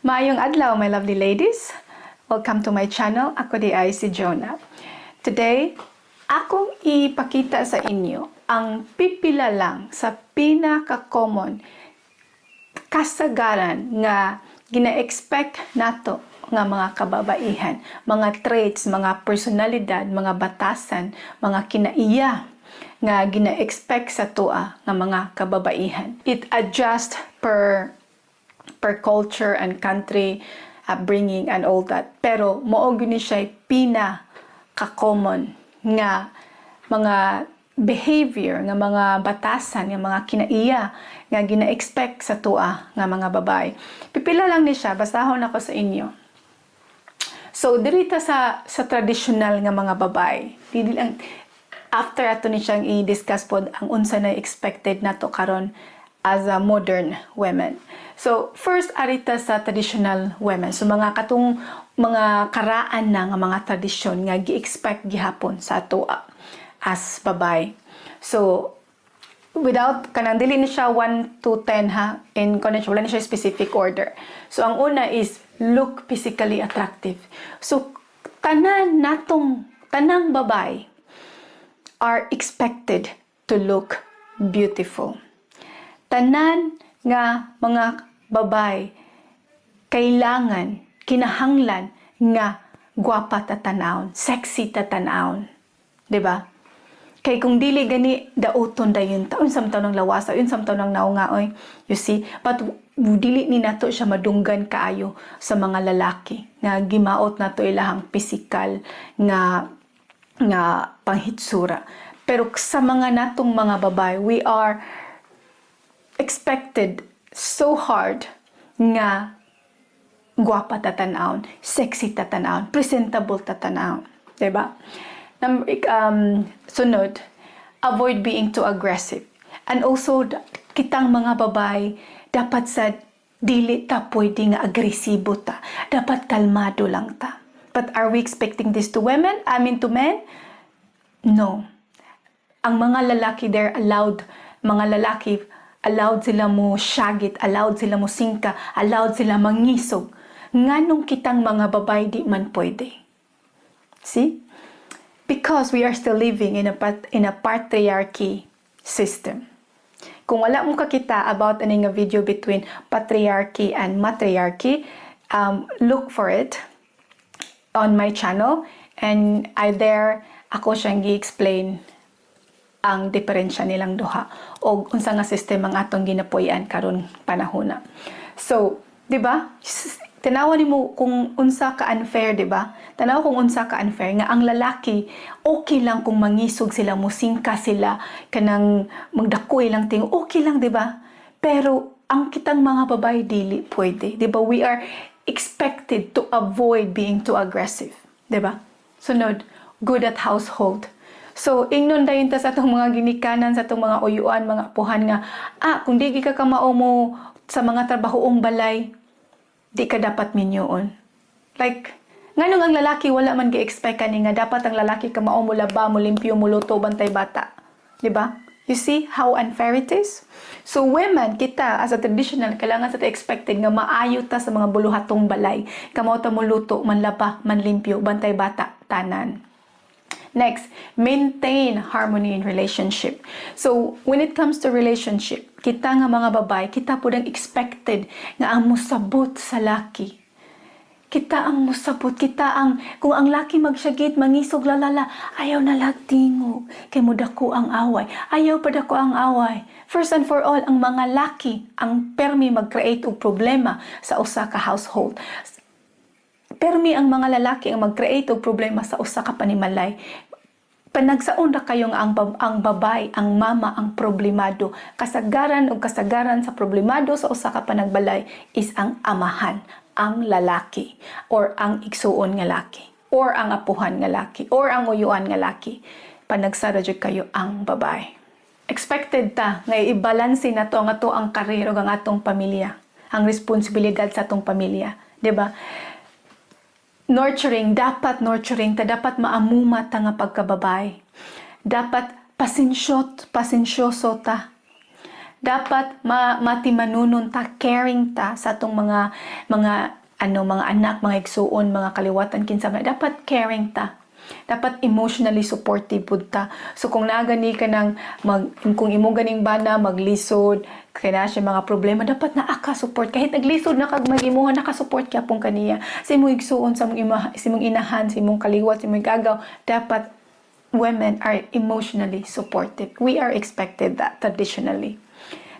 Maayong adlaw, my lovely ladies. Welcome to my channel. Ako diay si Jonah. Today, akong ipakita sa inyo ang pipila lang sa pinaka-common kasagaran nga gina-expect nato nga mga kababaihan, mga traits, mga personalidad, mga batasan, mga kinaiya nga gina-expect sa atoa nga mga kababaihan. It adjust per culture and country, upbringing and all that. Pero mao gyud ni siya pinaka-common nga mga behavior, nga mga batasan, nga mga kinaiya nga gina-expect sa atoa nga mga babae. Pipila lang ni siya, basahon nako sa inyo. So diri ta sa traditional nga mga babae. Dili lang, after ato ni siyang i-discuss pod ang unsa na expected nato karon as a modern women. So first, ari ta sa traditional women. So mga katong mga karaan na nga mga tradisyon nga gi-expect gihapon sa atoa as babae. So without kanang dili ni siya 1 to 10 ha, in connection, wala ni siya specific order. So ang una is look physically attractive. So tanan natong tanang babae are expected to look beautiful. Tanan nga mga babae kailangan, kinahanglan nga gwapa ta tan-awon, sexy ta tan-awon, 'di ba? Kay kung dili gani, dauton dayon ta. Unsa man taw ng lawasa, unsa man taw ng naunga oy. You see? But dili ni nato siya madunggan kaayo sa mga lalaki nga gimaot nato ilahang physical nga panghitsura. Pero sa mga natong mga babae, we are expected so hard nga gwapa ta tan-awon, sexy ta tan-awon, presentable ta tan-awon, 'di ba? Sunod, avoid being too aggressive. And also, kitang mga babae, dapat sa dili ta pwede nga agresibo ta. Dapat kalmado lang ta. But are we expecting this to women? I mean, to men? No. Ang mga lalaki, they're allowed, mga lalaki, allowed sila mo syagit, allowed sila mo singka, allowed sila mangisog. Nganong kitang mga babae di man pwede? See? Because we are still living in a patriarchy system. Kung wala mo kakita about ani nga video between patriarchy and matriarchy, look for it on my channel and I there ako siyang gi-explain ang diferensya nilang duha o unsa nga sistema ang atong ginapuy-an karon panahona. So, di ba? Tanawa nimo kung unsa ka unfair, di ba? Tanawa kung unsa ka unfair nga ang lalaki okay lang kung mangisog sila, musingka sila, kanang magdako ilang tingo, okay lang, di ba? Pero ang kitang mga babae dili pwede, di ba? We are expected to avoid being too aggressive, di ba? Sunod, good at household. So, ingnon dayon ta sa atong mga ginikanan, sa atong mga uyuan, mga apuhan nga, kung di ka kamao mo sa mga trabahoong balay, di ka dapat minyoon. Like, nganong ang lalaki wala man gi-expect kani nga dapat ang lalaki kamao mo laba, mo limpyo, mo luto, bantay bata? Di ba? You see how unfair it is? So women, kita as a traditional, kailangan sa ta expected nga maayo ta sa mga buluhatong balay. Kamao ta mo luto, manlaba, manlimpyo, bantay bata, tanan. Next, maintain harmony in relationship. So, when it comes to relationship, kita nga mga babae, kita pod ang expected nga ang musabot sa laki. Kita ang musabot, kita ang, kung ang laki magsyagit, mangisog, lalala, ayaw na lag tingog, kay mudako ang away. Ayaw pa dako ang away. First and for all, ang mga laki ang permi mag-create og problema sa usa ka household. Permi ang mga lalaki ang mag-create og problema sa usa ka panimalay. Panagsaon ra kayo nga ang babae, ang mama ang problemado. Kasagaran og kasagaran sa problemado sa usa ka panagbalay is ang amahan, ang lalaki or ang igsuon nga laki or ang apuhan nga laki or ang uyuan nga laki. Panagsara jud kayo ang babae. Expected ta nga i-balance nato ang ato ang career ug ang atong pamilya, ang responsibilidad sa atong pamilya, 'di ba? Nurturing, dapat nurturing ta, dapat maamuma ta nga pagkababae. Dapat pasensyot, pasensyoso ta. Dapat matimanunon ta, caring ta sa atong mga ano, mga anak, mga igsuon, mga kaliwatan, kinsa man. Dapat caring ta. Dapat emotionally supportive pud ta. So kung naa gani ka ng kung imo ganing bana maglisod, kay naa siya mga problema, dapat naa ka support. Kahit naglisod na kag mag-imuha, naka-support gyapon kaniya. Sa imong igsuon, sa imong ima, sa imong inahan, sa imong kaliwat, sa imong igagaw, dapat women are emotionally supportive. We are expected that traditionally.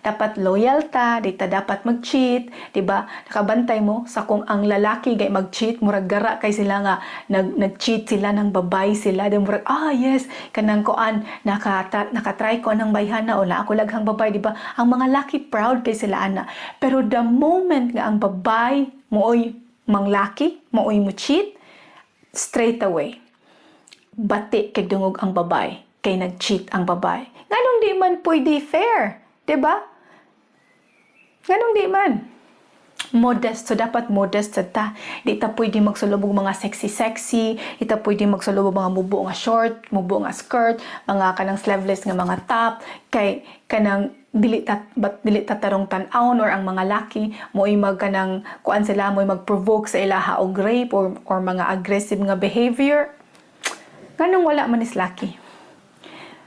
Dapat loyal ta, di ta dapat mag-cheat, di ba? Nakabantay mo sa kung ang lalaki gay mag-cheat, murag gara kay sila nga nag-cheat sila ng babae sila, di murag, "Ah yes, kanang kuan naka-try ko ng bayhana o na ako laghang babae," di ba? Ang mga laki, proud kay sila ana. Pero the moment nga ang babae mooy manglaki, mooy mo cheat, straight away bati kay dungog ang babae kay nag-cheat ang babae. Nganong di man pwede fair, 'di ba? Nganong di man? Modest. So, dapat modest sad ta. Di ta pwede magsulubog mga sexy-sexy. Di ta pwede magsulubog mga mubo nga short, mubo nga skirt, mga kanang sleeveless nga mga top. Kay kanang dili ta bat dili ta tarong tan-awon or ang mga laki mo'y mag kanang kuan sila, mo'y mag-provoke sa ilaha og rape or mga aggressive nga behavior. Nganong wala man is laki?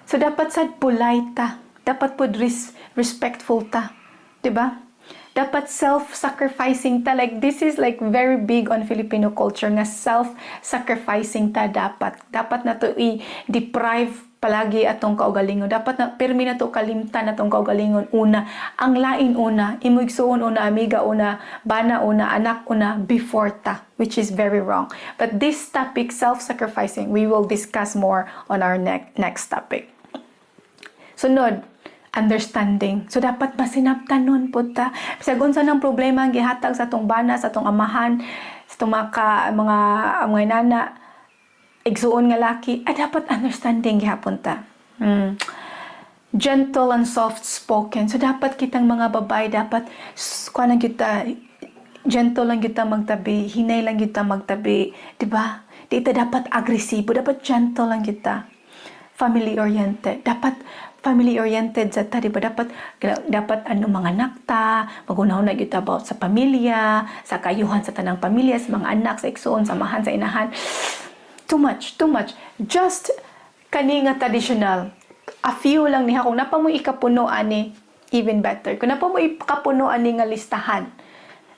So dapat sad polite ta. Dapat pod respectful ta. 'Di ba? Dapat self-sacrificing ta. Like, this is like very big on Filipino culture nga self-sacrificing ta dapat. Dapat na to i-deprive palagi atong kaugalingon. Dapat na pirmi na to kalimtan atong kaugalingon una. Ang lain una, imo igsuon una, amiga una, bana una, anak una before ta, which is very wrong. But this topic, self-sacrificing, we will discuss more on our next topic. Sunod, understanding. So dapat masinabtanon pud ta. Bisag unsa nang problema ang gihatag sa atong bana, sa atong amahan, sa atong mga nana, igsuon nga laki, ah, dapat understanding gihapon ta. Gentle and soft spoken. So dapat kitang mga babae, dapat kuan lang kita, gentle lang kita magtabi, hinay lang kita magtabi, di ba? Di ta dapat agresibo, dapat gentle lang kita. Family oriented. Dapat family oriented sa ta, di ba? Dapat ano, mga anak ta, maghuna-huna gyud ta about sa pamilya, sa kayuhan sa tanang pamilya, sa mga anak, sa igsuon, sa amahan, sa inahan. Too much, too much. Just kani nga traditional. A few lang niya. Kung naa pa mo ikapuno ani, even better. Kung naa pa mo ikapuno ani nga listahan,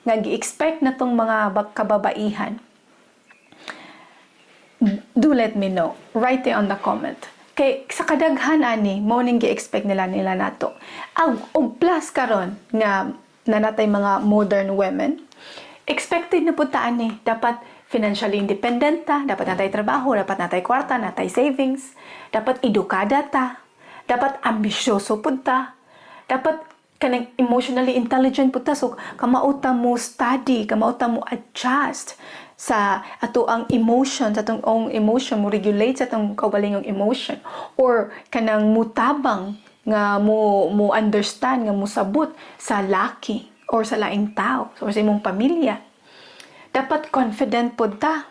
nga gi-expect na tong mga kababaihan, do let me know. Write it on the comment. Kay sa kadaghan ani, mo ning gi-expect nila nato. Ang og plus karon nga nanatay mga modern women, expected na pud ta ani. Dapat financially independent ta, dapat natay trabaho, dapat natay kwarta, natay savings, dapat edukada ta, dapat ambisyoso pud ta, dapat kanang emotionally intelligent pud ta. So kamao ta mo study, kamao ta mo adjust sa ato ang emotion, sa atong own emotion, mo regulate sa atong kaugalingong emotion or kanang mutabang nga mo understand, nga musabot sa laki or sa laing tao or sa imong pamilya. Dapat confident pud ta.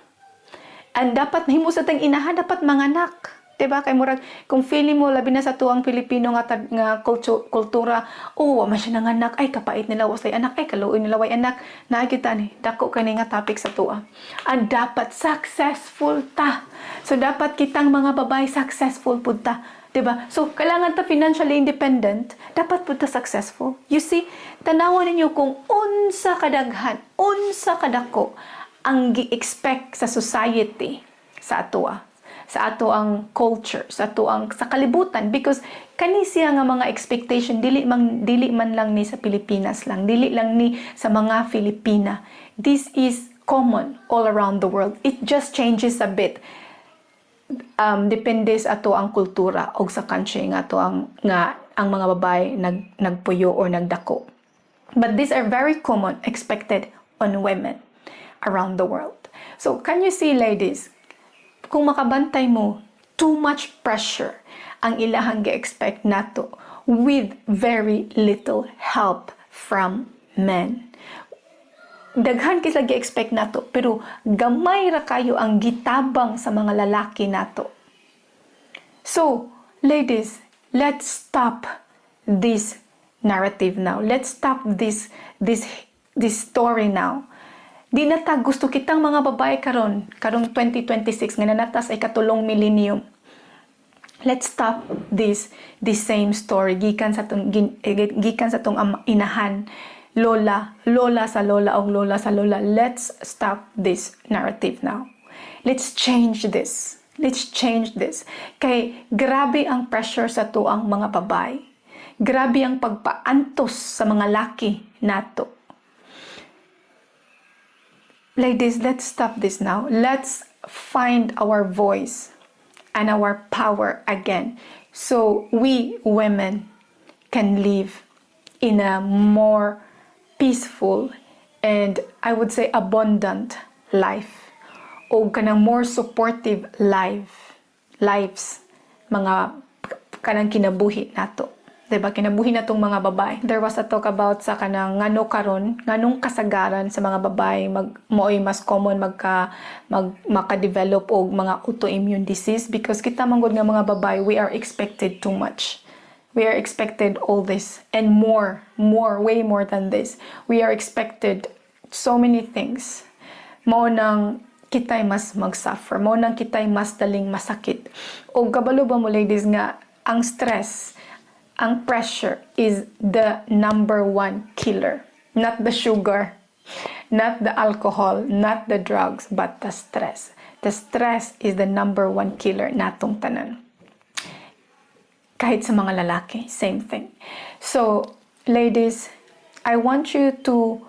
And dapat nahimo sa tang inahan, dapat manganak. 'Di ba? Kay murag kung feeling mo, labi na sa tuang Pilipino nga kultura, "Oh, wa man siya nanganak, ay kapait nila wasay anak, ay kaluoy nila way anak." Naa kita ni, dako kani nga topic sa tuwa. And dapat successful ta. So dapat kitang mga babae, successful pud ta. 'Di ba? So kailangan ta financially independent, dapat pud ta successful. You see, tanawan ninyo kung unsa kadaghan, unsa kadako ang gi-expect sa society sa atoa, sa ato ang culture, sa ato ang sa kalibutan, because kani siya nga mga expectation, dili man lang ni sa Pilipinas lang, dili lang ni sa mga Filipina. This is common all around the world. It just changes a bit depende sa ato ang kultura o sa country nga ato ang nga ang mga babae nagpuyo or nagdako. But these are very common expected on women around the world. So can you see, ladies, kung makabantay mo, too much pressure ang ilahang gi-expect nato with very little help from men. Daghan kay sila gi-expect nato, pero gamay ra kayo ang gitabang sa mga lalaki nato. So, ladies, let's stop this narrative now. Let's stop this story now. Di na ta gusto, kitang mga babae karon, karong 2026 nga naa na ta sa ikatulong millennium. Let's stop this same story gikan sa tong inahan, lola, lola sa lola og lola sa lola. Let's stop this narrative now. Let's change this. Let's change this. Kay grabe ang pressure sa atuang mga babae. Grabe ang pagpaantos sa mga laki nato. Ladies, let's stop this now. Let's find our voice and our power again so we women can live in a more peaceful and, I would say, abundant life o kanang more supportive lives, mga kanang kinabuhi nato. 'Di ba, kinabuhi natong mga babae. There was a talk about sa kanang ngano karon, nganong kasagaran sa mga babae maoy mas common magka mag maka-develop og mga autoimmune disease, because kita man gud nga mga babae, we are expected too much. We are expected all this and more, more, way more than this. We are expected so many things. Mao nang kita'y mas mag-suffer. Mao nang kita'y mas daling masakit. O kabalo ba mo, ladies, nga ang stress, ang pressure is the number one killer? Not the sugar, not the alcohol, not the drugs, but the stress. The stress is the number one killer natong tanan. Kahit sa mga lalaki, same thing. So, ladies, I want you to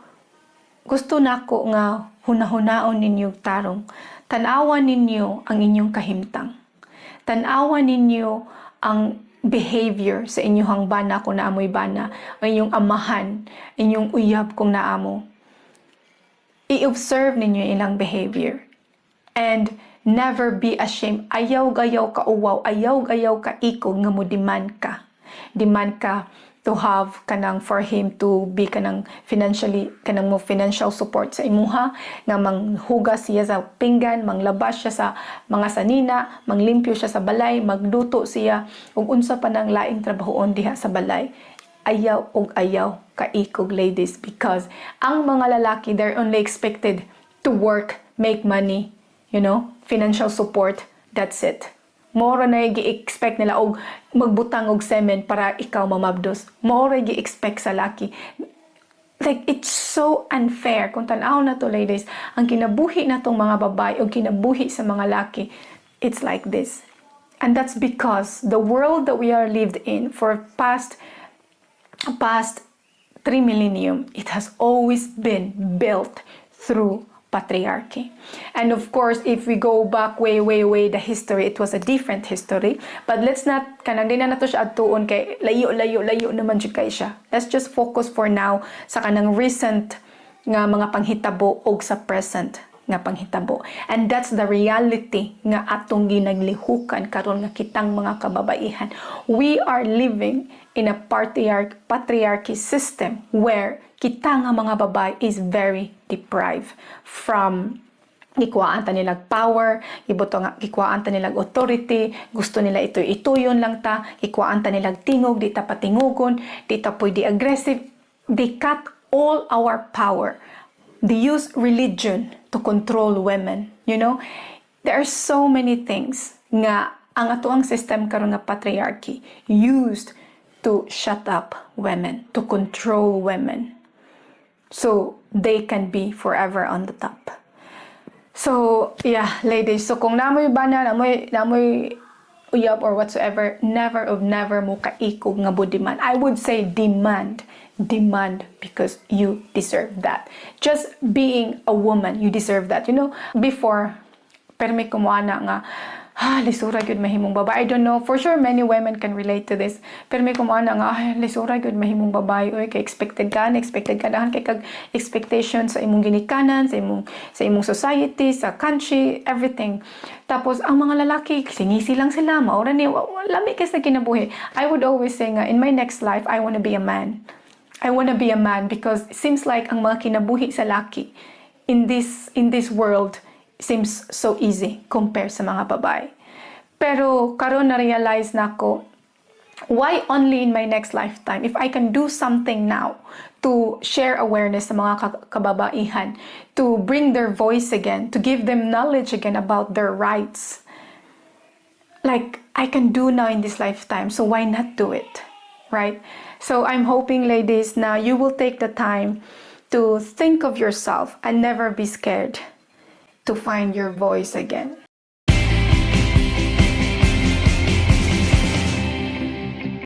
gusto nako nga hunahunaon ninyo tarong. Tan-awan ninyo ang inyong kahimtang. Tan-awan ninyo ang behavior sa inyong bana kung naa moy bana, ang inyong amahan, inyong uyab kung naa mo. I-observe ninyo ilang behavior. And never be ashamed. Ayaw gayaw ka uwaw, ayaw gayaw ka ikog nga mo demand ka. Demand ka to have kanang for him to be kanang financially, kanang mo financial support sa imuha, nga manghugas siya sa pinggan, manglabas siya sa mga sanina, manglimpyo siya sa balay, magluto siya ug unsa pa nang laing trabahoon diha sa balay. Ayaw og ayaw kaikog, ladies, because ang mga lalaki, they're only expected to work, make money, financial support, that's it. Mao ra na gi-expect nila og magbutang og cement para ikaw mamabdos. Mao ra gi-expect sa laki. Like, it's so unfair. Kung tan-aw nato, ladies, ang kinabuhi natong mga babae o kinabuhi sa mga laki, it's like this. And that's because the world that we are lived in for past 3 millennium, it has always been built through patriarchy. And of course, if we go back way, way, way the history, it was a different history. But let's not, kanang di na nato siya adtuon kay layo, layo, layo naman jud kay siya. Let's just focus for now sa kanang recent nga mga panghitabo og sa present nga panghitabo. And that's the reality nga atong ginaglihukan karon nga kitang mga kababaihan. We are living in a patriarchy system where kita nga mga babae is very deprived from, gikuhaan ta nilag power, gibuto nga gikuhaan ta nilag authority, gusto nila ito ituyon lang ta, gikuhaan ta nilag tingog, di ta patingugon, di ta pwede aggressive. They cut all our power. They use religion to control women. There are so many things nga ang atoang system karon nga patriarchy used to shut up women, to control women, so they can be forever on the top. So, yeah, ladies. So, kung naa moy bana, naa moy uyab or whatsoever, never of never mo kaikog nga mo demand. I would say demand. Demand because you deserve that. Just being a woman, you deserve that. Before, permi ko moana nga, "Ah, lisura gyud mahimong babae." I don't know, for sure many women can relate to this. Permi ko moana nga, "Ay, lisura gyud mahimong babae. Oy, kay expected ka, daghan kay kag expectation sa imong ginikanan, sa imong society, sa country, everything." Tapos ang mga lalaki, singisi lang sila, mao ra ni, lami kay sa kinabuhi. I would always say nga, in my next life, I wanna be a man. I wanna be a man because it seems like ang mga kinabuhi sa laki in this world seems so easy compare sa mga babae. Pero karon na realize nako Why only in my next lifetime if I can do something now to share awareness sa mga kababaihan, to bring their voice again, to give them knowledge again about their rights? Like, I can do now in this lifetime, so why not do it, right? So I'm hoping, ladies, now you will take the time to think of yourself and never be scared to find your voice again.